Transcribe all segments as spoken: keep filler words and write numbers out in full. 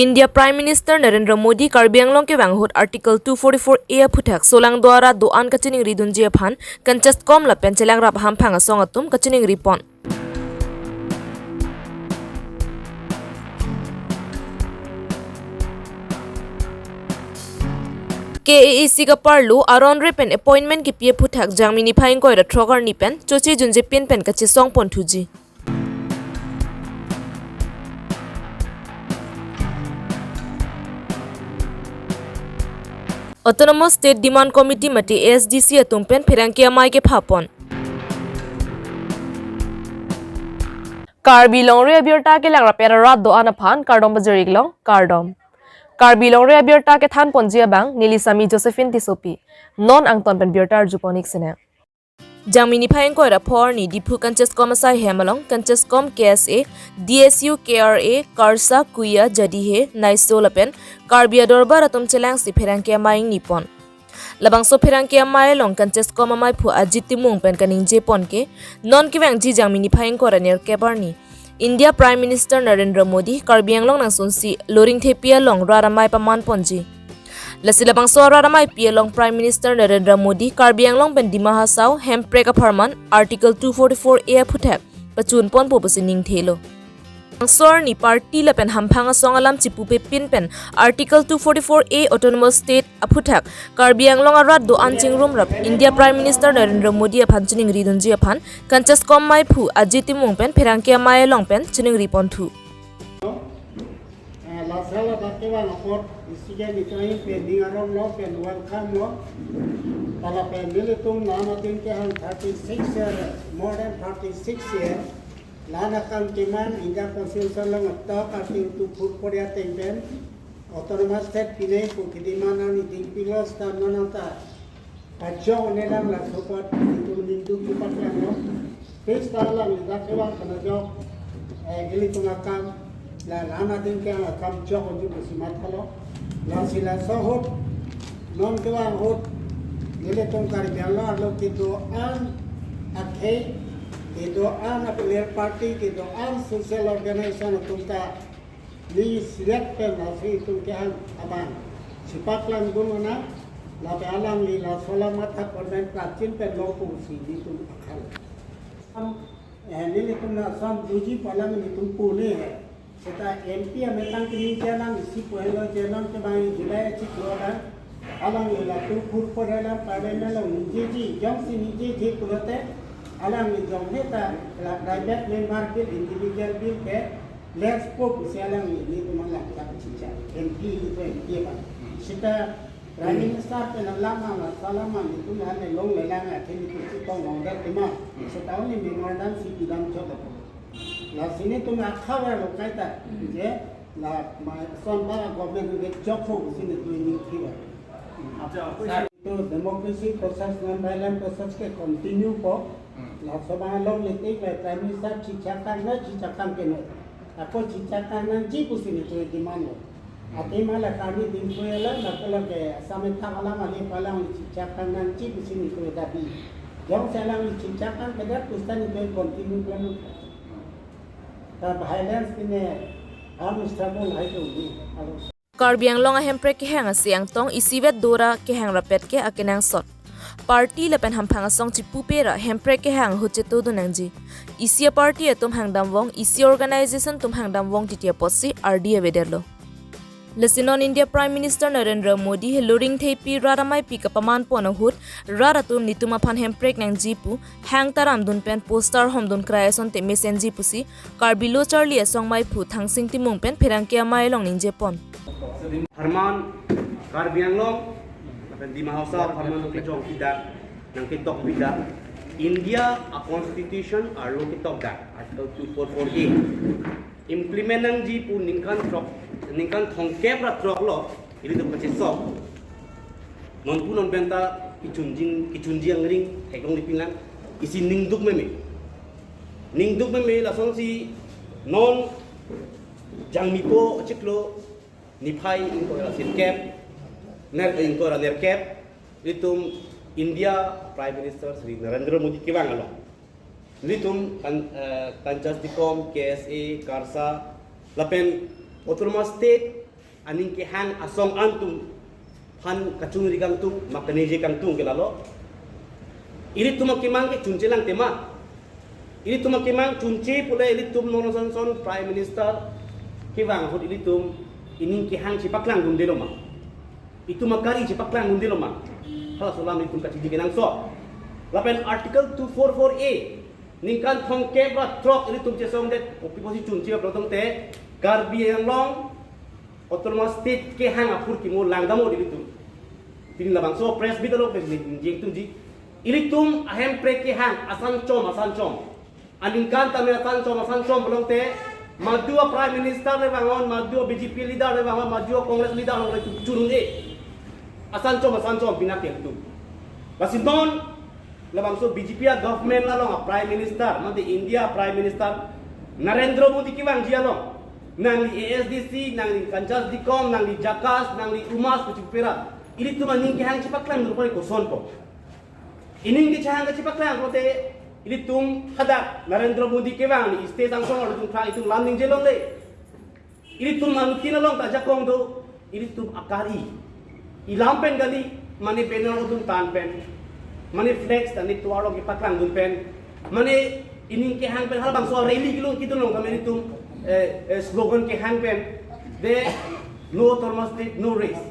India Prime Minister Narendra Modi Karbi Anglong kevang ahut Article two forty-four A aphuthak solangdo arat do-an kachiningri dunji aphan CONCESSCOM lapen chelangrap hamphang asong atum kachiningri pon. K A A C kaparlo aron re pen appointment kipi aphuthak Jangmi niphai ingkoi ra throk arni pen choche junje pin pen kachesong pon thuji. Autonomous State Demand Committee mate A S D C atum pen pherangke amei kepha pon. Karbi longri abirta kelang rapet arat do-an aphan kardom pajir-ik long, kardom. Karbi longri abirta kethan ponji abang neli Sami Josephine Tissopi. Non angton pen birta arju pon-ik sinang. Jangmi niphai ingkoi ra pho arni Diphu CONCESSCOM asai hem along CONCESSCOM, K S A, D S U, K R A, KARSA, KUIA, JADIHE, NYSO lapen Karbi adorbar atum chelangsi pherangke amei ingni pon. Labangso pherangke amei along CONCESSCOM ameiphu Ajit Timung pen kaningje pon ke, non kevangji Jangmi niphai ingkoi ra nerkep arni India Prime Minister Narendra Modi Karbi Anglong nangsunsi Loringthepi along rat amei paman ponji. Lasi labangso rat ameipi along Prime Minister Narendra Modi Karbi Anglong pen Dima Hasao hemprek apharman Article two forty-four A aphuthak pachun ponpo pusi ningthelo. Labangso arni party lapen hamphang asong alam chipupe pin pen Article two forty-four A Autonomous State aphuthak Karbi Anglong arat do-an chingrum rap India Prime Minister Narendra Modi aphan chiningri dunji aphan CONCESSCOM ameiphu Ajit Timung pen pherangke amei along pen chiningri pon thu. Eh, la sala dak kevang apot isi ke ni krai pen ning arong lo pen welcome lo. Pala pen nelitum la-an adim kehang thirty-six year, more than thirty-six year. La-an akam keman India Constitution along atok Article two forty-four A ateng pen Autonomous State pinei pu kedemand arni dingpiklo seta non anta pajok-un-e lang laso apot itum ningduk kepaklang lo. Pista alangli dak kevang pen ajok, eh, ilitum akam, la, la-an adim ke akam jok-unji pusi mathalo. Lasi laso ahut, non kevang ahut, nelitum Karbi Anglong arlo kedo-an akhei, kedo-an a-political party, kedo-an social organization atum ta neli select pen lasi itum kehang abang chepaklang dun nang, lapen alangli laso alam matha pon pen prachin pen lo pusi nelitum akhal. Am, eh, nelitum na sam tuji palang nelitum pule he. Seta M P ametang kini jalan isi puhelo jalan ke bang July achiklo lang. Alangli la two forty-four A lang parliament along ningjeji, jongsi ningjeji pulote, alangli jong heta la private member bill, individual bill ke, let's go pusi alangli nelitum alang ta chicha. M P itu M P abang. Seta Prime Minister pen alam ama salam ama nelitum ane longlelang athe nelitum chetong longdet tema. Seta only memorandum si pidam chot apo. Lasi nelitum akhavar lo kaita, je la ma son ba government ke jok ho si nelitum ningthir. Apo to democracy process, non-violent process ke continue po. Laso abang longle tik le Prime Minister chichakang na chichakang ke no. Ako chichakang nangji pusi nelitum demand lo. Athema la kami dingkoi la la ko lake Assam ethak alam ali palang chichakang nangji pusi nelitum dabi. Jongsi alangli chichakang kedat pusita nelitum continue plan. Ta violence pine armed struggle hai to ni. Alo. Karbi Anglong ahemprek kehang asi angtong isivet dora kehang rapet ke akenangsot. Party lapen hamphang asong chipupe ra hemprek kehang ahut chetodun nangji. Isi a-party atum hangdamvong, isi organization atum hangdamvong titi apotsi ardi avedetlo. Lasi non India Prime Minister Narendra Modi he Loringthepi rat ameipi kapaman pon ahut rat atum nelitum aphan hemprek nangji pu hang taram dun pen poster homdun krai asonte mesenji pusi Karbi Lo Charli Asong meiphu Thangsing Timung pen pherangke amei along ningje pon. Pharman Karbi Anglong lapen Dima Hasao pharman kejong pidak, nangketok pidak, India a-constitution arlo ketok dak, Article two forty-four A implement nangji pu ningkan throk, ningkan thomkep ra throk lo, ilitum kachesok. Non pu non pen ta kechunjing, kechunjing angring theklongle pinlang, isi ningduk meme. Ningduk meme lasonsi non Jangmi po chiklo niphai ingkoi ra sirkep, ner, ingkoi ra nerkep, ilitum India Prime Minister Shri Narendra Modi kevang along, ilitum kan, eh, CONCESSCOM, K S A, KARSA, lapen Autonomous State Aning kehang asong an atum aphan kachingri kangtung, ma kaningje kangtung ke lalo. Ilitum akemang ke chunche lang tema. Ilitum akemang chunche pule ilitum non son son Prime Minister kevang ahut ilitum ining kehang chepaklang dunde lo ma. Itum akari chepaklang dunde lo ma. Halaso alam ilitum kachingri kenangsot. Lapen Article two four four A, ningkan thomkep ra throk ilitum chesongdet, kopi pusi chunche apot tangte, Karbi Anglong Autonomous State kehang aphurkimo langdamlo ilitum. Pini labangso press meet along pes ni jeng tumji. Ilitum ahemprek kehang asan chom, asan chom. Aningkan tame asan chom, asan chom pulote, madu a Prime Minister le vangnon, madu a B J P leader le vangnon, madu a Congress leader le vangnon, ilitum chunun-e. Asan chom, asan chom pina kel tum. Lasi non, labangso B J P a government along a Prime Minister, mate India Prime Minister, Narendra Modi kevangji along, nangli A S D C, nangli Kanchas Dikom, nangli JACAS, nangli UMAS, kuchipera. Ilitum aning kehang chepaklang dun pare kosonpo. Ining kehang kachepaklang pulote, ilitum hadak Narendra Modi kevang ni stage angsong ilitum kha itum lam ningje longle. Ilitum anuttin along ta ajakong do, ilitum akari. Ilam pen kali, mane banner atum tan pen, mane flex ta neli tovar along kepaklang dun pen, mane ining kehang pen, halabangso rally kelong kedun along kami ilitum, eh, eh, slogan kehang pen, de no Autonomous State, no rest.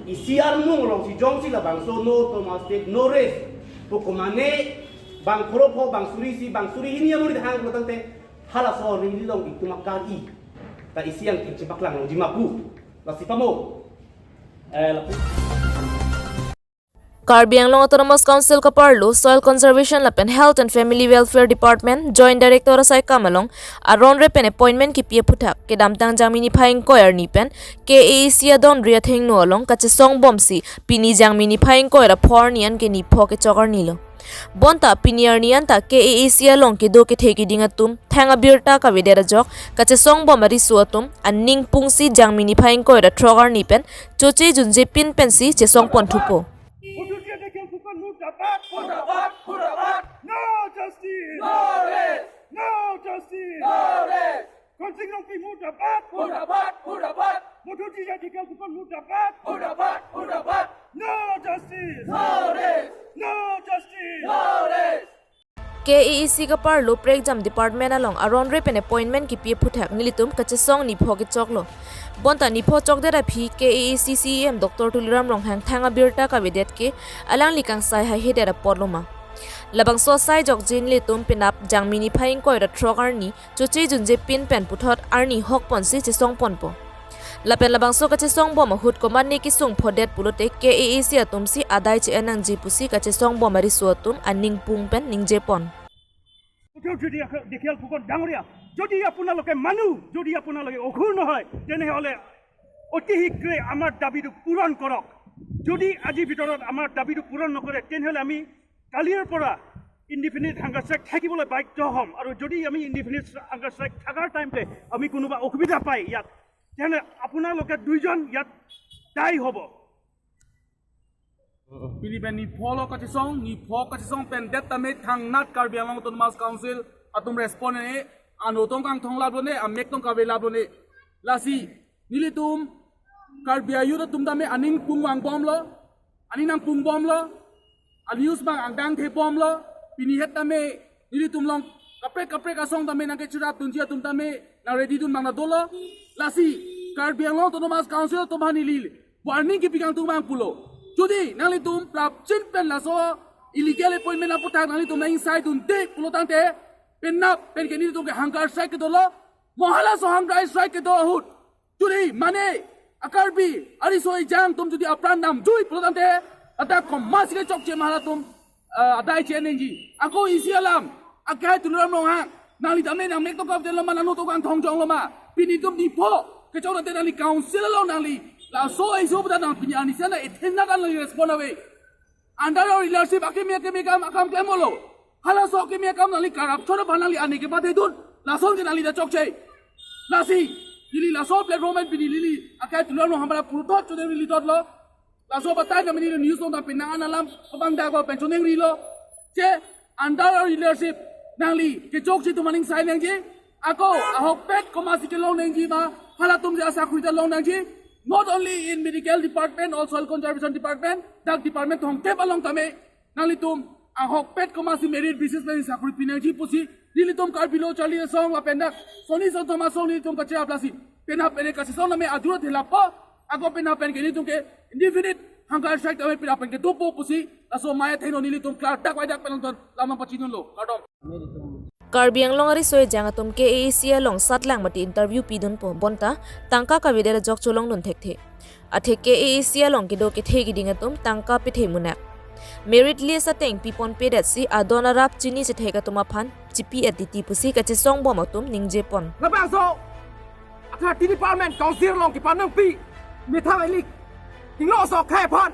Isi armung alongsi jongsi labangso no Autonomous State, no rest pu komane bang pharo pho, bang suri isi, bang suri hini amuri hang pulo tangte halaso rally along itum akari. Ta isi angki chepaklang longji ma pu. Lasi pamo. Eh, lapu. Karbi Anglong Autonomous Council kaparlo Soil Conservation lapen Health and Family Welfare Department Joint Director asai kam along aron re pen appointment kipi aphuthak kedamtang Jangmi niphai ingkoi arni pen K A A C adon ri athengno along kachesong bomsi pini Jangmi niphai ingkoi ra pho arni anke nipho kechok arni lo. Bonta pini arni anta K A A C along kedo kethe keding atum thang abirta kavedet ajok kachesong bom ariso atum aning pungsi Jangmi niphai ingkoi ra throk arni pen choche junje pin pensi chesong pon thupo. Motha Jia Dhekial Phukan murdabad! Murdabad! Murdabad! No justice! No rest! No justice! No rest! Khonsing Rongpi murdabad! Murdabad! Murdabad! Motha Jia Dhekial Phukan murdabad! Murdabad! Murdabad! No justice! No rest! No justice! No rest! K A A C kaparlo prekjam department along aron re pen appointment kipi aphuthak nelitum kachesong nipho kechoklo. Bonta nipho chokdet aphi K A A C C E M Doctor Tuliram Ronghang thang abirta kavedet ke alangli kangsai haihedet apotlo ma. Labangso asai jokji nelitum penap Jangmi niphai ingkoi ra throk arni choche junje pin pen puthot arni hok ponsi chesong ponpo. Lapen labangso kachesong bom ahut komatne kesung phodet pulote K A A C atumsi adai che-en nangji pusi kachesong bom ariso atum aning pung pen ningje pon. কোথাও যদি এখন দেখিয়াল ফুকন ডাঙৰীয়া, যদি আপোনালোকে মানুহ, যদি আপোনালোকে অঘোৰ নহয়, তেনেহ'লে অতি শীঘ্ৰে আমাৰ দাবীটো পূৰণ কৰক। যদি আজিৰ ভিতৰত আমাৰ দাবীটো পূৰণ নকৰে, তেনেহ'লে আমি কালিৰ পৰা ইনডিফিনিট হাংগাৰ ষ্ট্ৰাইক থাকিবলৈ বাধ্য হ'ম। আৰু যদি আমি ইনডিফিনিট হাংগাৰ ষ্ট্ৰাইক থকাৰ টাইমতে আমি কোনোবা অসুবিধা পাই ইয়াত, তেনে আপোনালোকে দুইজন ইয়াত দায়ী হ'ব। Pini pen nipho lo kachesong, nipho kachesong pen det tame thangnat Karbi Anglong Autonomous Council atum respond ne, ano tong kangthong lap lo ne, amek tong kave lap lo ne. Lasi nelitum Karbi a-youth atum tame aning pung vang bomlo, aning nangpung bomlo, a-news bang angdang the bomlo, pini het tame nelitum along kaprek kaprek asong tame nangkechirap dunji atum tame nang ready dun bang na dolo. Lasi Karbi Anglong Autonomous Council atum aphan neli warning kipi kangtung bang pulo. Jodi nanglitum prapjin pen laso illegal appointment aphuthak nanglitum nang-ingsai dunde pulo tangte, penap pen ke nelitum ke hunger strike kedo lo, mo halaso hunger strike kedo ahut jodi mane a-Karbi ariso ejang atum jodi apran damjui pulo tangte, ata komatsi kechokche ma halatum, ah, adai che-en nangji. Ako isi alam, akai Tuliram Ronghang, nangli tame nangmek tong kave lo ma, nangno tong kangthong jong lo ma. Pini tum nipho kechok tangte nangli council along nangli laso iso puta nang pini arni sana ethen na kan nangli respond ave. Under our leadership akimi akimi akam akam klemlo. Halaso akimi akam nangli corruption aphan nangli ani kepathe dun. Lason ke nangli ta chokche. Lasi neli laso platform pen pini neli akai Tuliram Ronghang aphan puthot chode neli dotlo. Laso batai kami neli news along ta penang an alam pabang dak pen choningri lo. Che under our leadership nangli kechokche atum aning sai nangji. Ako ahokpet komatsi kelong nangji ma, halatum je asakri ta long nangji. Not only in medical department, also soil conservation department, dak department thomkep along tame nanglitum ahokpet komatsi merit basis pen sakori pinangji pusi nelitum Karbi Lo Charli Asong lapen dak Sony Sotoma Song nelitum kacherap lasi penap pen kachesong tame ajura thela po, ako penap pen ke nelitum ke indefinite hunger strike tame penap pen ke dopo pusi laso amei athengno nelitum klardak vaidak pen ton lam nangpachinilo. Kardom. Karbi Anglong ariso ejang atum K A A C along satlang mati interview pidunpo bonta tangka kavedet ajok cholongdun thekthe. Athe K A A C along kedo kethe keding atum tangka pithe munak. Merit list ateng piponpedetsi adon arap chini chethek atum aphan chipi-et titi pusi kachesongbom atum ningjepon. Labangso athar tini Parliament Council along kepanangpi methang elik inglo so khai aphan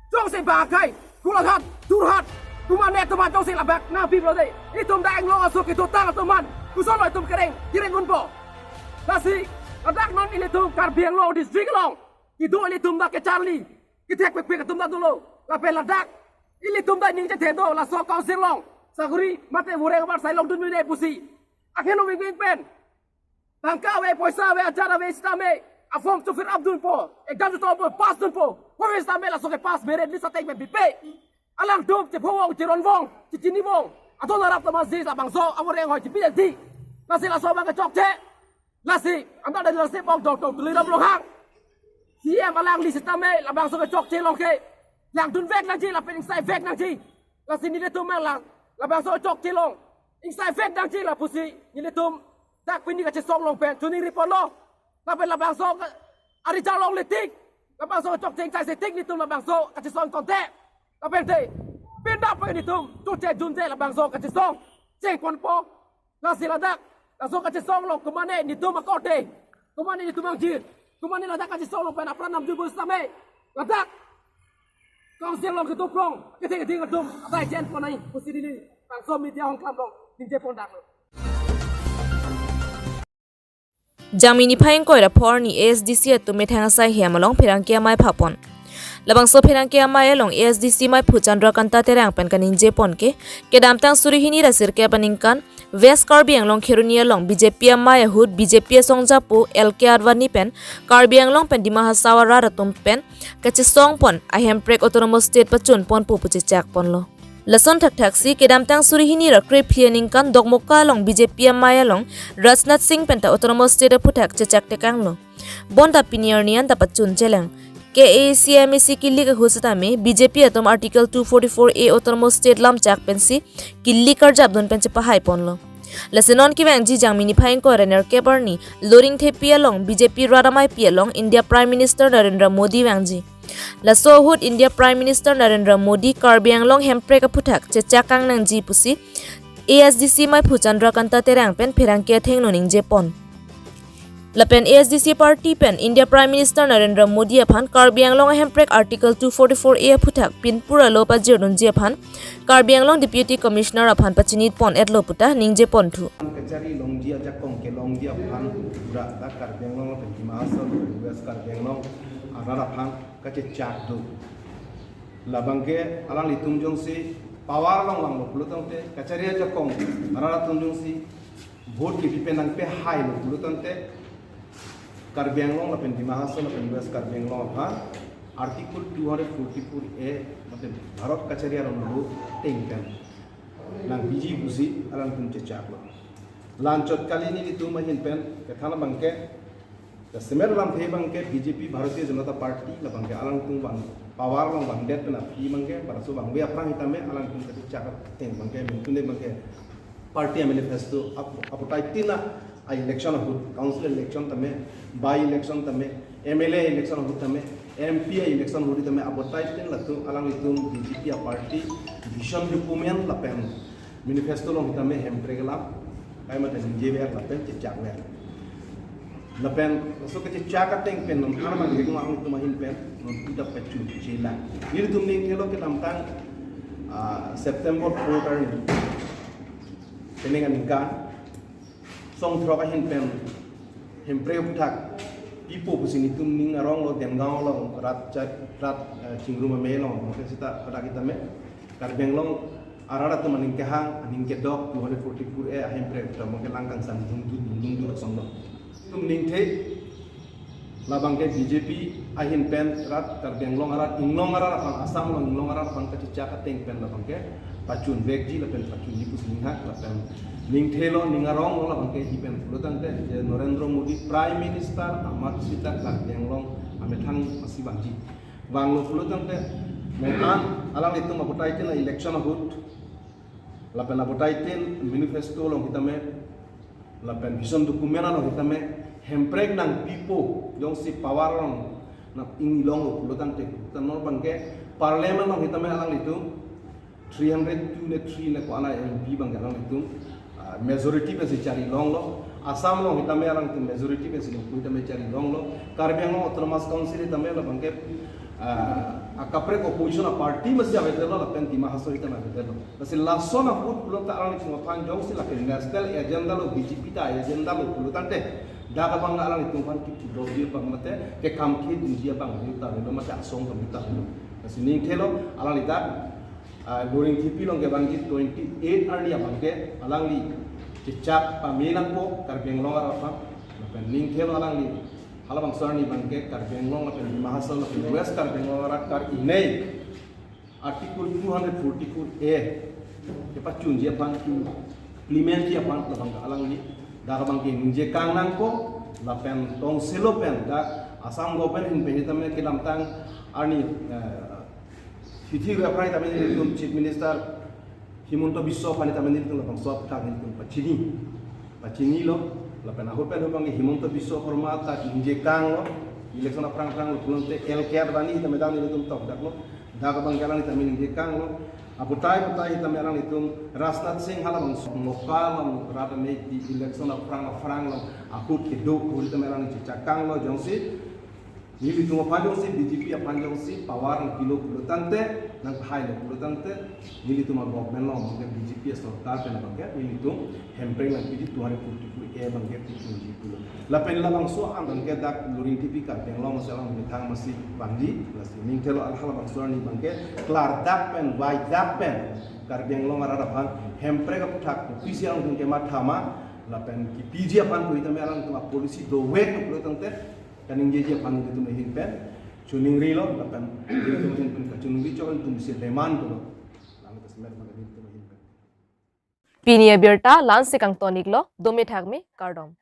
jongsi bang akai Golaghat, Jorhat, Tuman ne Tuman jongsi labak nangpi pulote, itum dak Anglong aso kedotang atum aphan kosonlo itum kereng kereng unpo. Lasi ladak non ilitum Karbi Anglong district along kedo ilitum dak kecharli kethek pekpek atum dak dolo. Lapen ladak ilitum dak ningje thedo laso council along sakori mate voreng abar sai longdun mene pusi. Akheno wing wing pen tangka ave, poisa ave, ajar ave sitame aform chofir up dunpo, exam chutopo, pass dunpo. Kove sitame laso ke pass merit list ateng pen pipe. Alangtum chephovong, cheronvong, chechinivong, adon arap tame si labangso avoreng ahoi chipi-et titi. Lasi laso abang kechokche. Lasi anta dari lasi pok Doctor Tuliram Ronghang, C M alangli sitame labangso kechokche along ke langdunvek nangji lapen ingsaivek nangji. Lasi nelitum la labangso kechokche along ingsaivek nangji lapusi nelitum dak pini kachesong along pen choningri ponlo. Lapen labangso ke arijal longle tik, labangso kechokche ingsaise tik nelitum labangso kachesong tonte. Lapen te pinda pen nelitum chokche junje labangso kachesong chengponpo. Lasi ladak laso kachesong along komatne nelitum akorte, komatne nelitum angjir, komatne ladak kachesong along pen apran namjui bus tame ladak council along kedo prong kethe keding atum atai jen ponai pusi neli bangso media hongklam along ningje pondaklo. Jangmi niphai ingkoi ra pho arni A S D C atum methang asai hem along pherangke amei phapon. Labangso pherangke amei along A S D C meiphu Chandrakanta Terang pen kaningjepon ke kedamtang suri hini ra sirkep aningkan West Karbi Anglong Kheroni along B J P amei ahut B J P asong japo L K Advani pen Karbi Anglong pen Dima Hasao arat atum pen kachesongpon ahemprek autonomous state pachunponpo pu chechakponlo. Lason thakthaksi kedamtang suri hini ra krephli aningkan Dokmoka along B J P amei along Rajnath Singh penta autonomous state aphuthak chechak tekanglo. Bonta pini arni anta pachun chelang. K A A C M A C kilik ahut sitame B J P atum Article two forty-four A autonomous state lamchak pensi kilik karjapdun pen chepahaiponlo. Lasi non kevangji Jangmi niphai ingkoi ra nerkep arni Loringthepi along B J P rat ameipi along India Prime Minister Narendra Modi vangji. Laso ahut India Prime Minister Narendra Modi Karbi Anglong hemprek aphuthak chechak kangnangji pusi A S D C meiphu Chandrakanta Terang pen pherangke athengno ningjepon. Lapen A S D C party pen India Prime Minister Narendra Modi aphan Karbi Anglong ahemprek Article two forty-four A aphuthak pinpur alo pajirdunji aphan Karbi Anglong Deputy Commissioner aphan pachinitpon-etlo puta ningjeponthu. Kachari longji ajakong kelongji aphan pura ta Karbi Anglong lapen Dima Hasao, West Karbi Anglong arat aphan kachechak do. Labang ke alanglitum jongsi power along vanglo pulo tangte kachari ajakong arat atum jongsi vote kepi pen nangpehailo pulo tangte Karbi Anglong lapen Dima Hasao lapen West Karbi Anglong aphan Article two hundred forty-four A lapen Bharat kachari aron lo teng pen nangpiji pusi alangtum chechaklo. La-anchot kali nelitum ahin pen kethan abang ke, jasemet alamthe abang ke B J P Bharatiya Janata Party labang ke alangtum vang power along vangdet pen aphi abang ke, baraso vangve aphrang sitame alangtum kachechak ateng abang ke, mintune abang ke party manifesto ap-, apotai tina a-election ahut, council election tame, by election tame, M L A election ahut tame, M P election ahut tame, apotai tin latum alanglitum B J P a-party vision document lapen manifesto along tame hemprek alam kaimate ningjever lapen chechakver. Lapen laso kachechak ateng pen non armang hekma alanglitum ahin pen non kita pachun chelang. Nelitum ningthelo kedamtang, ah, September four arni, penang aningkan song throk ahin pen hemprek aphuthak pipo pusi nelitum ning aronglo, Dengaon along rat cha-, rat, eh, chingrum amei along, mungkin sita pada kita me Karbi Anglong arat atum aning kehang aning kedok two hundred forty-four A ahemprek aphuthak mungkin lang kangsam dungdung dungdung dungdung songlo. Nelitum ningthe Labangke B J P ahin pen rat Karbi Anglong arat, Inglong arat aphan, Assam along Inglong arat aphan kachechak ateng pen labangke pachun vekji lapen pachunji pusi ninghak lapen ningthelo, ning aronglo labangke hi pen pulo tangte je Narendra Modi Prime Minister amat sita Karbi Anglong amethang masi vangji. Vanglo pulo tangte mentan alanglitum apotai tin election ahut lapen apotai tin manifesto along hitame lapen vision document along hitame Hemprek nangpipo jongsi power along nang-inglonglo pulo tangte, tanor abangke Parliament along hitame alanglitum three hundred two ne three ne ko-an a M P abangke alanglitum, ah, majority pensi chari longlo. Assam along hitame alanglitum majority pensi nangpu hitame chari longlo. Karbi Anglong Autonomous Council hitame labangke, ah, akaprek opposition a party masi avedetlo lapen Dima Hasao hitame avedetlo. Lasi lason ahut pulo ta alanglitum aphan jongsi lake national agenda lo, B J P ta agenda lo pulo tangte, dak abang alanglitum aphan kipudokji abang mate kekam kedunji abang ta avelo mate asong kami ta avelo. Lasi ningthelo alangli dak, ah, Loringthepi along kevangji twenty-eight arni abangke alangli chechak pame nangpo Karbi Anglong arat aphan. Lapen ningthelo alangli halabangso arni abangke Karbi Anglong lapen Dima Hasao lapen West Karbi Anglong arat kar-inei Article two hundred forty-four A kepachunji aphan, implementji aphan labangke alangli dak abangke ningje kang nangpo lapen tongselo pen dak Assam government ahin pen hitame kedamtang arni, eh, hithi aphrang hitame nelitum Chief Minister Himanta Biswa aphan hitame nelitum labangso aphuthak nelitum pachini, pachinilo. Lapen ahut pen ahut abangke Himanta Biswa Sarma ta ningje kanglo, election aphrang aphrang lo pulote L K Advani hitame dak nelitum tokdaklo. Dak abangke alanglitum ningje kanglo. Apotai apotai hitame alanglitum Rajnath Singh halabangso Moka along rat amei di election aphrang aphrang lo ahut kedo ahut hitame alangli chechak kanglo jongsi nelitum aphan jongsi B J P aphan jongsi power nangpilo pulo tangte, nanghailo pulo tangte, nelitum a government along abangke B J P sorkar pen abangke nelitum Hemprek nangpiji two hundred forty-four A abangke pichunji pulo. Lapen labangso abangke dak Loringthepi Karbi Anglong masi along methang masi vangji, lasi ningthelo al halabangso arni abangke klardak pen, vaidak pen Karbi Anglong arat aphan Hemprek aphuthak kopisi along kematha ma, lapen kipiji aphan pu hitame alangtum a policy dovek pulo tangte kaningjeji aphan nelitum ahin pen choningrilo, lapen nelitum ahin pen kachoningri chok nelitum isi demand pulo. Lalu kasmet ilitum ahin pen. Pini abirta la-ansi kangtoniklo, dome thakme, kardom.